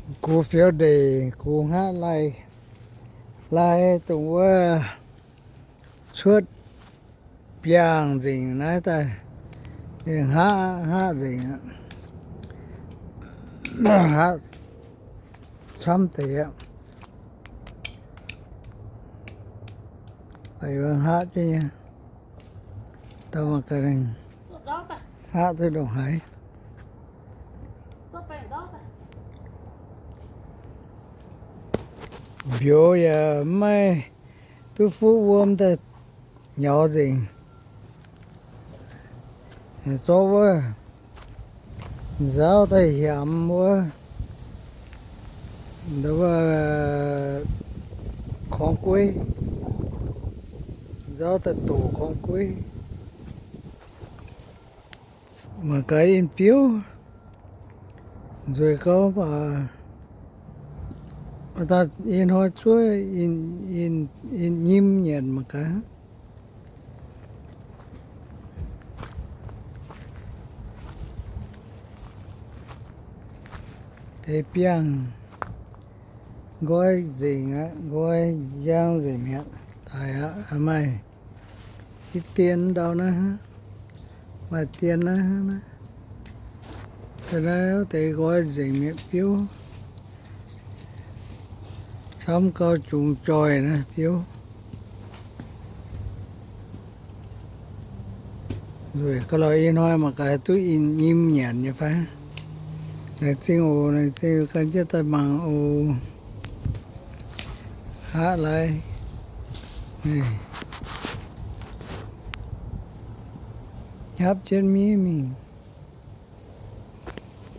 Gux fiou ndeic, gux hngaqv lai, lai dongh wuov cuotv biangh nzengc naaiv daaih, hngaqv, hngaqv nzengc aqv. Hngaqv camv deix aqv. Hngaqv jienv nyei. Dauh mangc gaax, hngaqv duqv ndongc haaix. Mbiouz yaac mv maaih duqv fuqv wuom daaih nyaux nzengc. Zorqv wuov nzauv daaih hiamx wuov, wuov korng gueiv, nzauv daaih doqc korng gueiv. Mangc gaax in biouv nzueic gauv baac, ih hnoi zuov in nyim nyanc mangc gaax. Deix biangh nqoi nzengc aqv, nqoi njang nzengc mi'aqv. Daic aqv, maaih i dien ndau naaiv, maaih dien naaiv, naaiv deix nqoi nzengc mi'aqv biouv. Camv gau jungx joih naaiv biouv. Nzueic gauh lorqc, ih hnoi mangc gaax haih duqv in nyim nyanc nyei fai. Laengz zingh oc, laengz zingh gan jienv daaih mangc oc. Hngaqv lai, hnyapv jienv miev mingh.